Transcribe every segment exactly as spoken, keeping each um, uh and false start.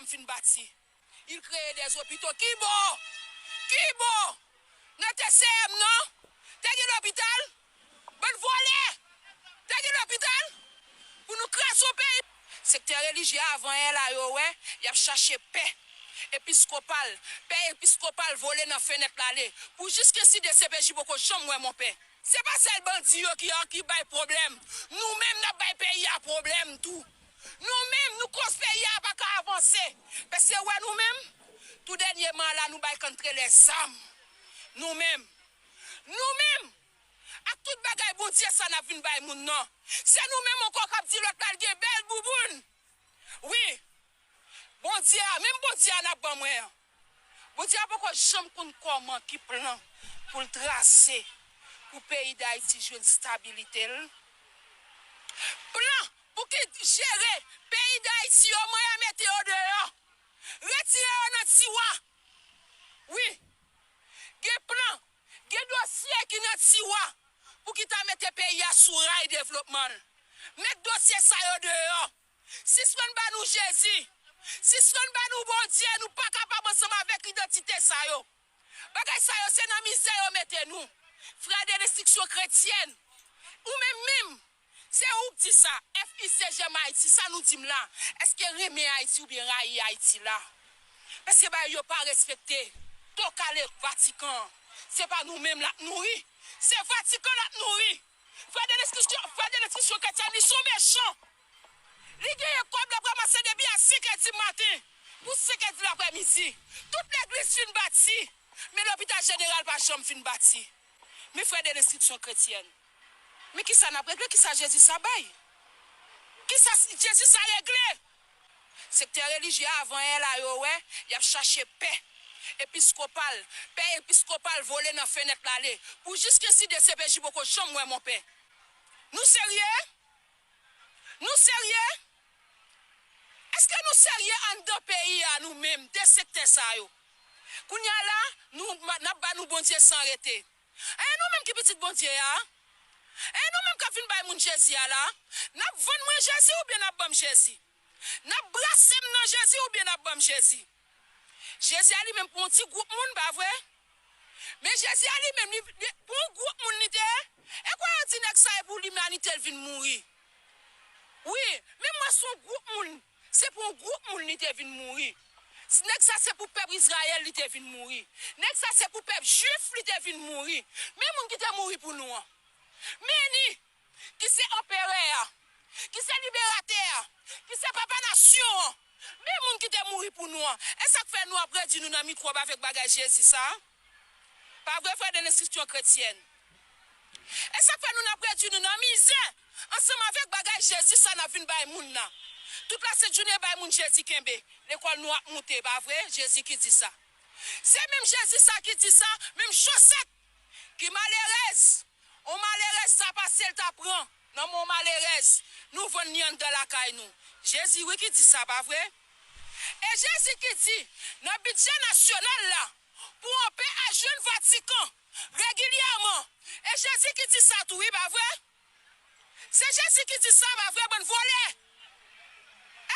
fin bati. Il kreye dè opito. Ki bò? Ki bò? Nan T C M non? Te gen lopital? Bann vòlè! Te gen lopital? Pou nou kraze yon peyi. Sektè relijye avan yè la yo wè, y ap chache pè episkopal, pè episkopal vole nan fenèt l ale. Pou jiskesi D C P J poko janm wè mon pè. Se pa sèl bandi yo ki, ki bay pwoblèm. Nou menm n ap bay peyi a pwoblèm tou. Nou menm, nou koz peyi a pa ka avanse. Paske wè nou menm, tou dènyèman la, nou bay kantre lèzam. Nou menm. Nou menm. Ak tout bagay Bondye sa n ap vin bay moun nan. Se nou menm ankò k ap di lòt la l gen bèl bouboun. Wi. Bondye a, menm Bondye a n ap ban mwen an. Bondye a poko janm konn kòman ki plan pou l trase pou peyi Dayiti jwenn stabilite l. Plan pou ki jere peyi Dayiti yo, mwen mete yo deyò. Retire yo nan tiwa. Wi. Gen plan, gen dosye ki nan tiwa pou ki ta mete peyi a sou ray devlopman l. Met dosye sa yo deyò. Sispann ba nou Jezi. Sispann ba nou Bondye, nou pa kapab ansanm avèk idantite sa yo. Bagay sa yo se nan mizè yo mete nou. Frè de lenstriksyon kretyèn, ou menm menm, se ou k di sa, F I C G M Ayiti, sa nou di m la? Èske renmen Ayiti oubyen rayi Ayiti la? Paske bagay yo pa respekte. To kale Vatikan an, se pa nou menm l ap nouri, se Vatikan l ap nouri. Frè de lenstriksyon, frè de lenstriksyon kretyèn, li se yon mechan. Li genyen kòb l ap ranmase depi a senk è di maten pou senk è di laprèmidi. Tout legliz fin bati, men lopital jeneral pa janm fin bati. Men frè de lenstriksyon kretyèn, men kisa n ap regle? Kisa Jezi sa bay? Kisa Jezi sa regle? Sektè relijye avan yè la yo wè, y ap chache pè episkopal, pè episkopal vole nan fenèt l ale. Pou jiskesi D C P J poko janm wè mon pè. Nou serye? Nou serye? Èske nou serye anndan peyi a nou menm, de sektè sa yo? Kounye a la, nou, n ap ba nou Bondye san rete. E nou menm ki pitit Bondye a? E nou menm k ap vin bay moun Jezi a la? N ap vann mwen Jezi oubyen n ap ban m Jezi? N ap brase m nan Jezi oubyen n ap ban m Jezi? Jezi a li menm pou yon ti gwoup moun, pa vre? Men Jezi a li menm, li, li, pou yon gwoup moun li te ye. E kwa yo di nèg sa e pou limanite l vin mouri? Wi, men mwen se yon gwoup moun. Se pou yon gwoup moun li te vin mouri. Nèg sa se pou pèp Izrayèl li te vin mouri. Nèg sa se pou pèp jwif li te vin mouri. Men moun ki te mouri pou nou an. Men li, ki se anperè a, ki se liberatè a, ki se papa nasyon an. Men moun ki te mouri pou nou an. E sa k fè nou ap redi nou nan mikwòb avèk bagay Jezi sa? Pa vre, frè de lenstriksyon kretyèn? E sa k fè nou n ap redi nou nan mizè ansanm avèk bagay Jezi sa n ap vin bay moun nan? Tout lasent jounen bay moun Jezi kenbe. Lekòl nou ap moute, pa vre? Jezi ki di sa. Se menm Jezi sa ki di sa, menm chosèt ki malerèz, on malerèz sa pase l ta pran nan men on malerèz, nou vann li anndan lakay nou. Jezi wi ki di sa, pa vre? E Jezi ki di, nan bidjè nasyonal la, pou on pè al jwenn Vatikan regilyèman. E Jezi ki di sa tou, wi, pa vre? Se Jezi ki di sa, pa vre, bann vòlè?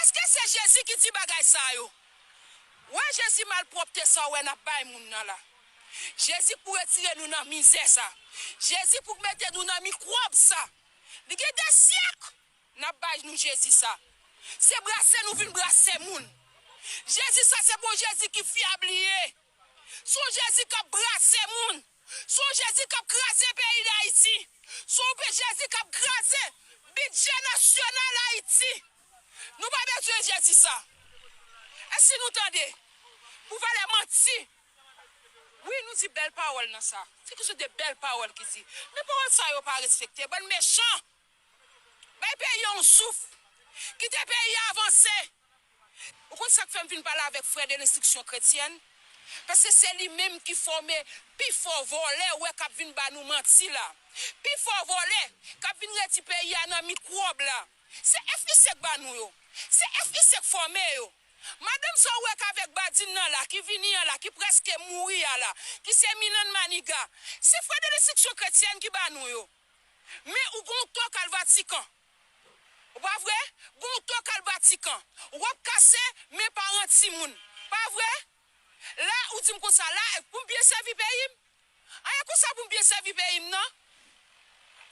Èske se Jezi ki di bagay sa yo? Wè Jezi malpwòpte sa w wè n ap bay moun nan la. Jezi k pou retire nou nan mizè sa. Jezi pou k mete nou nan mikwòb sa. Li gen de syèk n ap bay nou Jezi sa. Se brase nou vin brase moun. Jezi sa se pou yon Jezi ki fyab li ye. Se yon Jezi k ap brase moun. Se yon Jezi k ap kraze peyi Dayiti. Se yon pe-, Jezi k ap kraze bidjè nasyonal Ayiti. Nou pa bezwen Jezi sa. Èske nou tande? Pou valè manti. Wi, nou di bèl pawòl nan sa. Se ki sòt de bèl pawòl ki di. Men pawòl sa yo pa respekte. Bann mechan. Bay peyi a yon souf. Kite peyi a avanse. Ou konn sa k fè m vin pale avèk frè de lenstriksyon kretyèn? Paske se li menm ki fòme pi fò vòlè ou wè k ap vin ba nou manti la. Pi fò vòlè k ap vin redi peyi a nan mikwòb la. Se F I C k ba nou yo. Se F I C k fòme yo. Madanm sa ou wè k avèk badin nan la, ki vini an la, ki prèske mouri a la, ki se Milann Maniga. Se frè de lenstriksyon kretyèn ki ba nou yo. Men ou gon to k al Vatikan. Ou pa vre? Gon to k al Vatikan. w ap kase men paran timoun. Pa vre? La, ou di m konsa, la, pou m byen sèvi peyi m? An, e konsa pou m byen sèvi peyi m nan?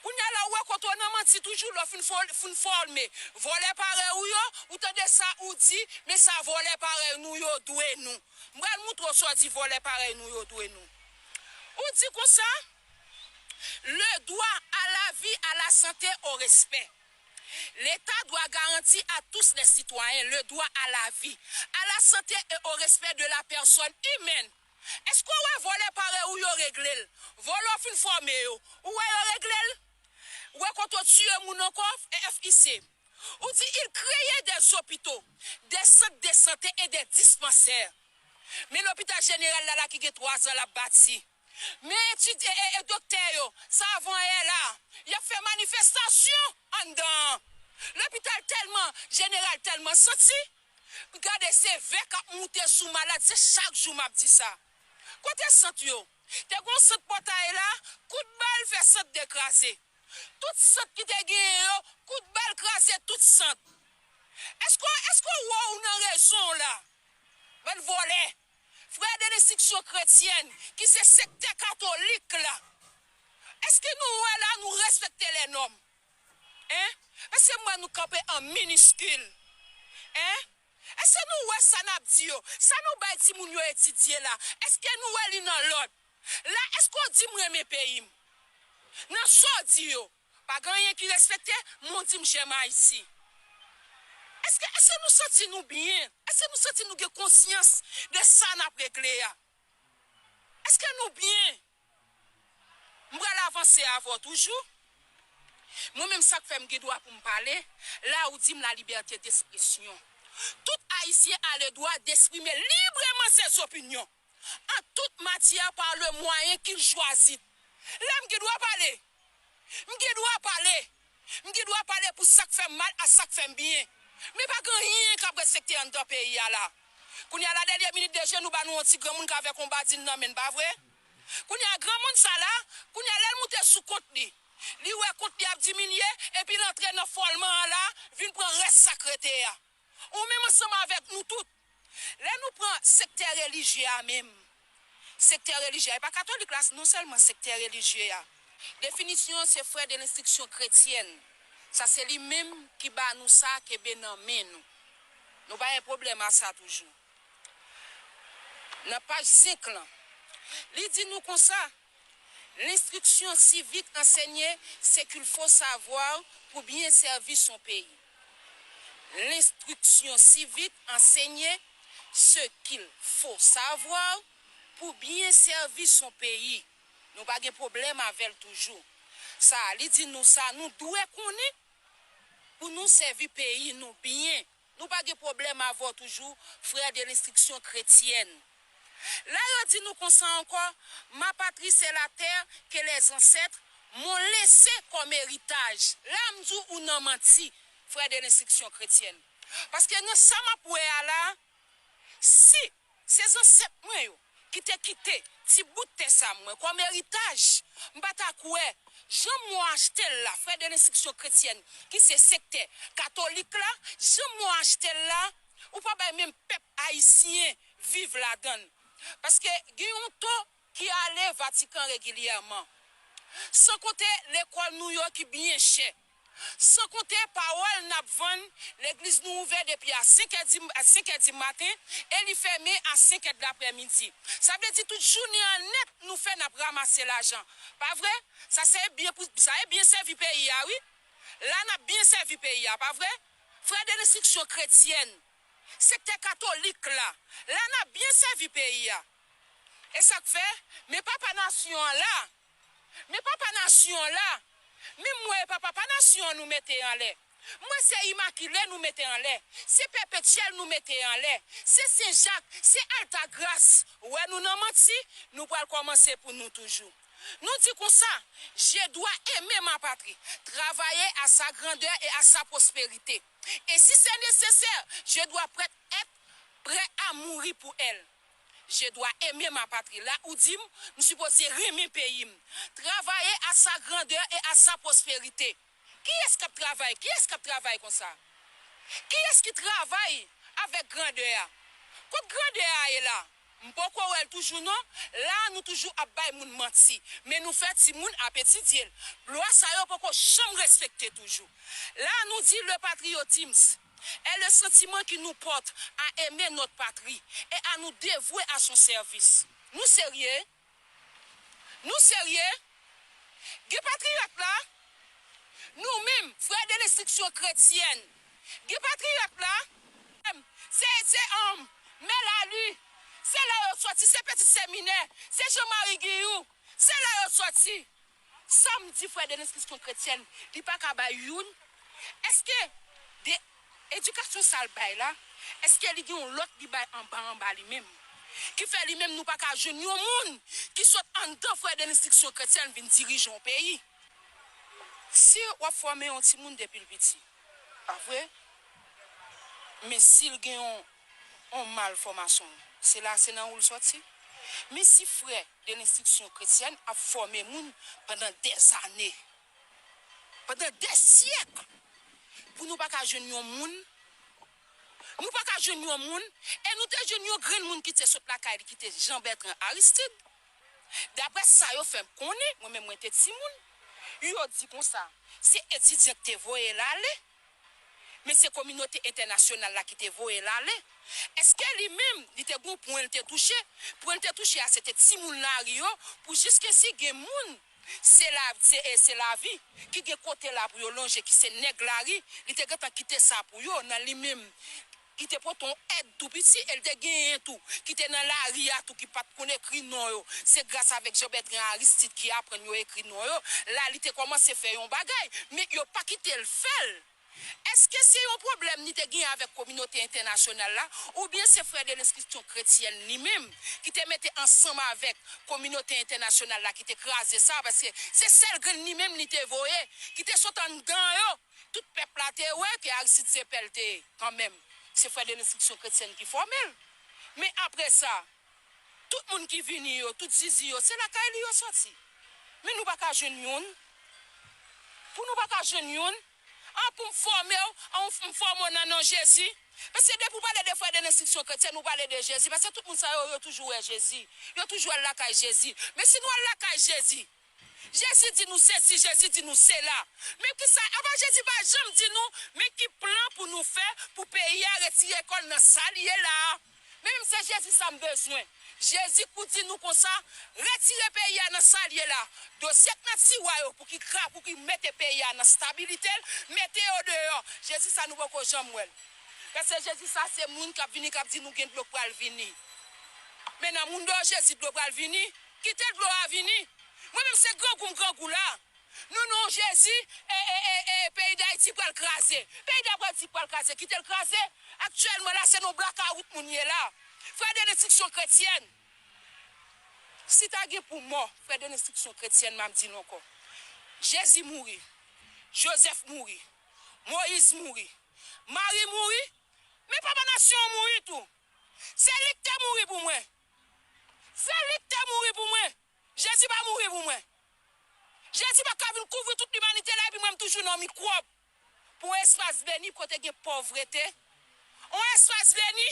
Kounye a la, ou wè kote w nan manti toujou, lè w fin fò-, fin fòme vòlè parèy ou yo, ou tande sa ou di, men sa vòlè parèy nou yo dwe nou. M pral moutre w sa w di vòlè parèy nou yo dwe nou. Ou di konsa, le droit à la vie, à la santé, au respect. L'État doit garantir à tous les citoyens le droit à la vie, à la santé et au respect de la personne humaine. Èske w wè vòlè parèy ou yo regle l? Vòlè w fin fòme yo, ou wè yo regle l? Ou wè kote w tiye moun ankò, F I C. Ou di, il crée des hôpitaux, des centres de santé et des dispensaires. Men lopital jeneral la, la ki gen twa zan l ap bati. Men etidye e, e doktè yo, savannyè la, y ap fè manifestasyon anndan an. Lopital tèlman, jeneral tèlman santi, gade se vè k ap moute sou malad, se chak jou m ap di sa. Kote sant yo? Te gon sant Pòtay la, kout bal fè sant de kraze. Tout sant ki te genyen yo, kout bal kraze tout sant. Èske, èske w wè w nan rezon w la? Bann vòlè. Frè de lenstriksyon kretyèn, ki se sektè katolik la. Èske nou wè la nou respekte lè nòm? Hein? Èske m wè nou kanpe an miniskil? Hein? Èske nou wè sa n ap di yo? Sa nou bay timoun yo etidye la? Èske nou wè li nan lòd? La, èske w di m renmen peyi m? Nan sa w di yo, pa gen anyen ki respekte, men w di m j'aime Haïti. Èske, èske nou santi nou byen? Èske nou santi nou gen konsyans de sa n ap regle a? Èske nou byen? M pral avanse avè w toujou. Mwen menm, sa k fè m gen dwa pou m pale, la ou di m la libète d'expression. Tout Ayisyen a le dwa d'exprimer librement ses opinions en toute matière par le moyen qu'il choisit. La m gen dwa pale. M gen dwa pale. M gen dwa pale pou sa k fè m mal a sa k fè m byen. Men pa gen anyen k ap respekte anndan peyi a la. Kounye a la, dènye minit de je, nou ba nou yon ti granmoun k avèk yon badin nan men l, pa vre? Kounye a, granmoun sa la, kounye a, lè l moute sou kont li, li wè kont li ap diminye, epi l antre nan fòlman an la, vin pran rès sa k rete a. Ou menm ansanm avèk nou tout. Lè nou pran sektè relijye a menm, sektè relijye a, e pa katolik la, non sèlman sektè relijye a. Definisyon an se frè de lenstriksyon kretyèn. Sa se li menm ki ba nou sa, kenbe nan men nou. Nou pa gen pwoblèm a sa toujou. Nan paj senk lan, li di nou konsa, l'instruction civique enseigne ce qu'il faut savoir pour bien servir son pays. L'instruction civique enseigne ce qu'il faut savoir pour bien servir son pays. Nou pa gen pwoblèm avè l toujou. Sa, li di nou sa, nou dwe konnen pou nou sèvi peyi nou byen. Nou pa gen pwoblèm avè w toujou, frè de lenstriksyon kretyèn. La yo di nou konsa ankò, ma patrie c'est la terre que les ancêtres m'ont laissée comme héritage. La m di w ou nan manti, frè de lenstriksyon kretyèn. Paske nan sa m ap wè a la, si se zansèt mwen yo ki te kite ti bout tè sa mwen kòm eritaj, m pa ta kwè jan mwen achte l la, frè de lenstriksyon kretyèn, ki se sektè katolik la, jan mwen achte l la, ou pa bay menm pèp ayisyen viv ladan l. Paske gen yon to ki ale Vatikan regilyèman. San konte lekòl nou yo ki byen chè. San konte pawòl n ap vann, legliz nou ouvè depi a senk è di, a senk è di maten e li fèmen a senk è de laprèmidi. Sa vle di tout jounen an nèt nou fè n ap ranmase lajan. Pa vre? Sa se byen pou, sa e byen sèvi peyi a, wi. La n ap byen sèvi peyi a, pa vre? Frè de lenstriksyon kretyèn, sektè katolik la, la n ap byen sèvi peyi a. E sa k fè, men papa nasyon an la. Men papa nasyon an la. Men m wè e pa papa nasyon an nou mete anlè. M wè se Imakile nou mete anlè. Se Pèpetyèl nou mete anlè. Se Sen Jak, se Altagras. Ou wè nou nan manti, nou pral kòmanse pou nou toujou. Nou di konsa, je dois aimer ma patrie, travailler à sa grandeur et à sa prospérité. Et si c'est nécessaire, je dois prête, être prêt à mourir pour elle. Je dois aimer ma patrie. La ou di m, m sipoze renmen peyi m. Travailler à sa grandeur et à sa prospérité. Kiyès k ap travay? Kiyès k ap travay konsa? Kiyès ki travay avèk grandè a? Kot grandè a ye la? M poko wè l toujou non. La a nou toujou ap bay moun manti, men nou fè timoun ap etidye l. Lwa sa yo poko janm respekte toujou. La a nou di le patriotisme est le sentiment qui nous porte à aimer notre patrie et à nous dévouer à son service. Nou serye? Nou serye? Gen patriyòt la? Nou menm, frè de lenstriksyon kretyèn, gen patriyòt la? Se, se, um, Mè Lali, se la yo sòti, se Peti Seminè, se Jan Mari Giyou, se la yo sòti. Sa m di frè de lenstriksyon kretyèn, li pa ka bay youn? Èske de edikasyon sa l bay la, èske li gen yon lòt li bay anba anba li menm? Ki fè li menm nou pa ka jwenn yon moun ki sot anndan frè de lenstriksyon kretyèn vin dirije yon peyi. Si w ap fòme yon timoun depi l piti, pa vre? Men si l gen yon, yon malfòmasyon, se la, se nan ou l sòti. Men si frè de lenstriksyon kretyèn ap fòme moun pandan dèzane, pandan dè syèk, pou nou pa ka jwenn yon moun, nou pa ka jwenn yon moun, e nou te jwenn yon grenn moun ki te sot lakay li, ki te Jean Bertrand Aristide. Daprè sa yo fè m konnen, mwen menm mwen te timoun, yo di konsa, se etidyan ki te voye l ale, men se kominote entènasyonal la ki te voye l ale. Èske li menm, li te gon pwen l te touche? Pwen l te touche a, se te timoun lari yo, pou jiskensi gen moun, se la, se, e se lavi, ki gen kote la pou yo lonje, ki se nèg lari, li te gentan kite sa pou yo, nan li menm, ki te pote yon èd tou piti, e l te genyen tou, ki te nan lari a tou, ki pa t konn ekri non yo. Se gras avèk Jean Bertrand Aristide ki aprann yo ekri non yo. La, li te kòmanse fè yon bagay, men yo pa kite l fè l. Èske se yon pwoblèm li te genyen avèk kominote entènasyonal la, oubyen se frè de lenstriksyon kretyèn li menm ki te mete ansanm avèk kominote entènasyonal la ki te kraze sa, paske se sèl grenn li menm li te voye, ki te sot anndan yo. Tout pèp la te wè ke Aristide se pè l te ye, kanmenm. Se frè de lenstriksyon kretyèn ki fòme l. Men apre sa, tout moun ki vini yo, tout zizi yo, se lakay li yo sòti. Men nou pa ka jwenn youn. Pou nou pa ka jwenn youn, an pou m fòme w, an m fòme w nan non Jezi. Paske depi w pale de frè de lenstriksyon kretyèn, ou pale de Jezi. Paske tout moun sa yo, yo toujou wè Jezi. Yo toujou al lakay Jezi. Men si nou al lakay Jezi, Jezi di nou sesi, Jezi di nou sela. Men kisa, apa Jezi pa janm di nou, men ki plan pou nou fè pou peyi a retire kò l nan sa l ye la a? Men menm se Jezi sa m bezwen. Jezi pou di nou konsa, retire peyi a nan sa l ye la. Dosye k nan tiwa yo pou ki kra, pou ki mete peyi a nan stabilite l, mete yo deyò. Jezi sa nou poko janm wè l. Paske Jezi sa se moun k ap vini, k ap di nou gen dlo k pral vini. Men nan moun deyò Jezi dlo pral vini, kite dlo a vini. Mwen menm se grangou m grangou la. Nou non Jezi, e, e, e, e, peyi Dayiti pral kraze. Peyi Dayiti pral kraze, kite l kraze. Aktyèlman la, se nan blakawout moun ye la. Frè de lenstriksyon kretyèn. Si ta gen pou mò, frè de lenstriksyon kretyèn, m ap di l ankò. Jezi mouri. Jozèf mouri. Moyiz mouri. Mari mouri. Men papa nasyon an mouri tou. Se li k te mouri pou mwen. Se li k te mouri pou mwen. Jezi pa mouri pou mwen. Jezi pa ka vin kouvri tout limanite la epi mwen m toujou nan mikwòb. Pou yon espas beni kote gen pòvrete. Yon espas beni.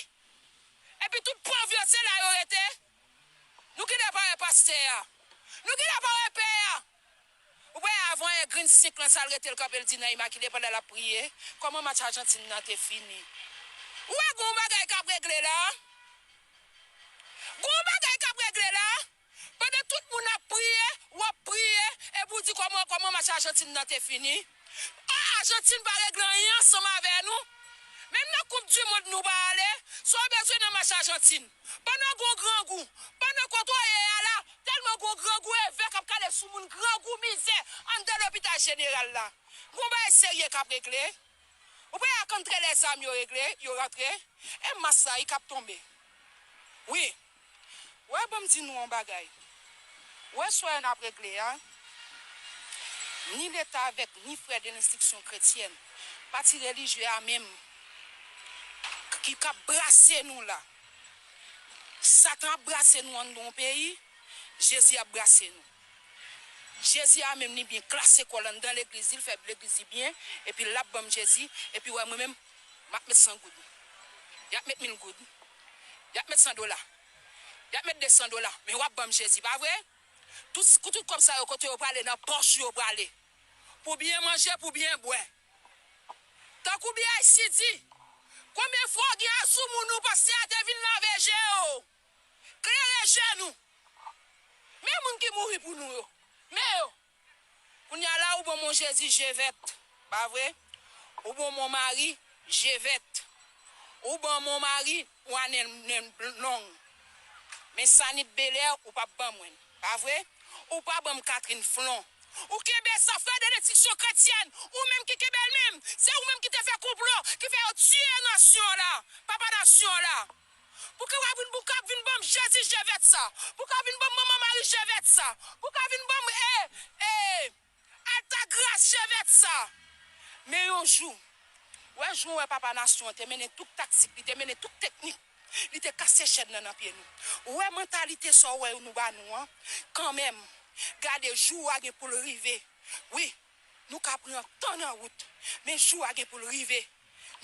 Epi tout pòv yo se la yo rete. Nou genlè pa wè pastè a. Nou genlè pa wè pè a. Ou wè avan e grenn senk lan sa l rete l kanpe l di nan imakile pandan l ap priye. Kòman match Ajantin nan te fini? Ou wè gon bagay k ap regle la? Gon bagay k ap regle la? Pandan tout moun ap priye, w ap priye, epi w di kòman, kòman match Ajantin nan te fini? A, Ajantin pa regle anyen ansanm avè nou. Menm nan koup di mond nou pa ale, sa w bezwen nan match Ajantin? Pandan gon grangou, pandan kote w ye a la, tèlman gon grangou evè k ap kale sou moun, grangou mizè anndan lopital jeneral la. Gon bagay serye k ap regle. Ou pa wè ak antre lèzam yo regle, yo rantre? E mas la wi k ap tonbe. Wi. Wè, ban m di nou yon bagay. Wè, swa n ap regle a, ni Leta avèk ni frè de lenstriksyon kretyèn, pati relijye a menm, ki k ap brase nou la. Satan ap brase nou anndan yon peyi, Jezi ap brase nou. Jezi a menm li byen klase kò l anndan legliz li, l fè legliz li byen, epi l ap ban m Jezi, epi wè mwen menm, M ap met san goud. Y ap met mil goud. Y ap met san dola. Y ap met de san dola. Men w ap ban m Jezi, pa vre? Tout, tout kòb sa yo, kote yo prale? Nan pòch yo prale. Pou byen manje, pou byen bwè. Tankou B I C di, konbyen fwa w gen a zoumou nou panse a te vin lave je w? Klere je nou. Men moun ki mouri pou nou yo. Men yo. Kounye a la, ou ban m yon Jezi je vèt, pa vre? Ou ban m yon Mari je vèt. Ou ban m yon Mari, ou a nen, nen bl-, long. Men Sanit Belè, ou p ap ban mwen, pa vre? Ou pa ban m Katrin Flon. Ou kenbe sa, frè benediksyon kretyèn. Ou menm ki kenbe l menm. Se ou menm ki te fè konplo, ki fè yo tiye nasyon an la. Papa nasyon an la. Pou ke w ap vin, pou k ap vin ban m Jezi je vèt sa. Pou k ap vin ban m Manman Mari je vèt sa. Pou k ap vin ban m, e, e, Altagras je vèt sa. Men yon jou, wè jou wè papa nasyon an te mennen tout taktik, li te mennen tout teknik. Li te kase chèn nan nan pye nou. Ou wè mantalite sa w wè nou ba nou an? Kanmenm, gade jou a gen pou l rive. Wi, nou ka pran tan nan wout, men jou a gen pou l rive.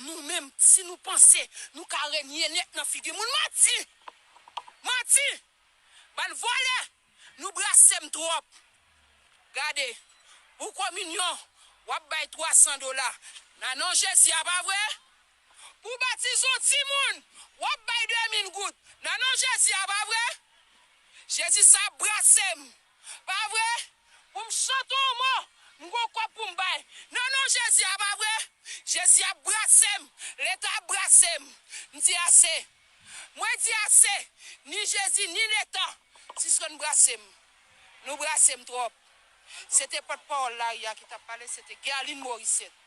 Nou menm, si nou panse nou ka renye nèt nan figi moun, manti! Manti! Bann vòlè! Nou brase m twòp. Gade, pou kominyon, w ap bay twa san dola. Nan non Jezi a, pa vre? Pou batize yon timoun, w ap bay de mil goud. Nan non Jezi a, pa vre? Jezi sa ap brase m. Pa vre? Pou m chante yon mo, m gon kòb pou m bay. Nan non Jezi a, pa vre? Jezi ap brase m. Leta ap brase m. M di ase. Mwen di ase. Ni Jezi, ni Leta. Sispann brase m. Nou brase m twòp. Se te pòtpawòl lari a ki t ap pale, se te Guerline Morissette.